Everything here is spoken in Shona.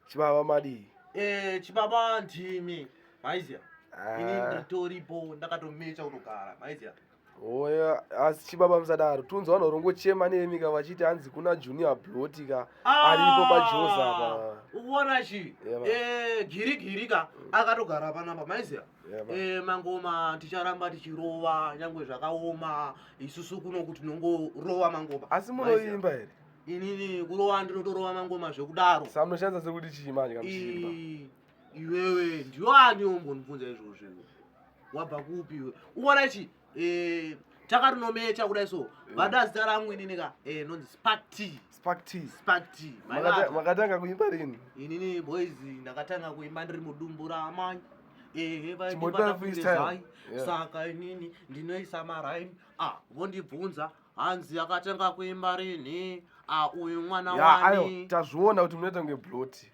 Chibaba madii? Eh, chibaba ndimi. Maiziya. Ini Ah. nditoripo ndakatomecha kutogara. Maiziya. Oya, asi chibaba musadaro. Tunza vanhu varongochema nemi ka vachiti hanzi kuna Junior Bloti ka aripo paJoza apa. Ukuona chi? Yeah, man. Eh, giri giri ka akatogara panapa maiziya. Yeah, man. Eh, mangoma ticharamba tichirova nyangwe zvakaoma isusu kuno kuti tinongorova mangoma. Asi Maiziya. munoimba here? Inini kurova ndinotorova mangoma zvekudaro. Saka munoshandisa sekuti chii manje kana muchiimba? Iwewe ndiwani umbondibvunza izvozvo iwe? Wabva kupi iwe? Uona ichi eh, takatinomecha kudai so vada zita rangu inini ka eh, nonzi Spark T. Spark T. Spark T. Makatanga kuimba rini? Inini boys ndakatanga kuimba ndiri mudumbu raamai. Ehe, Chimboita freestyle. vaibata. Yeah. Saka inini ndinoisa marime. Ah, vondibvunza hanzi akatanga kuimba rini? Ah, uyu mwana Ya, ayo wani? tazviona kuti munoita kunge Bloti.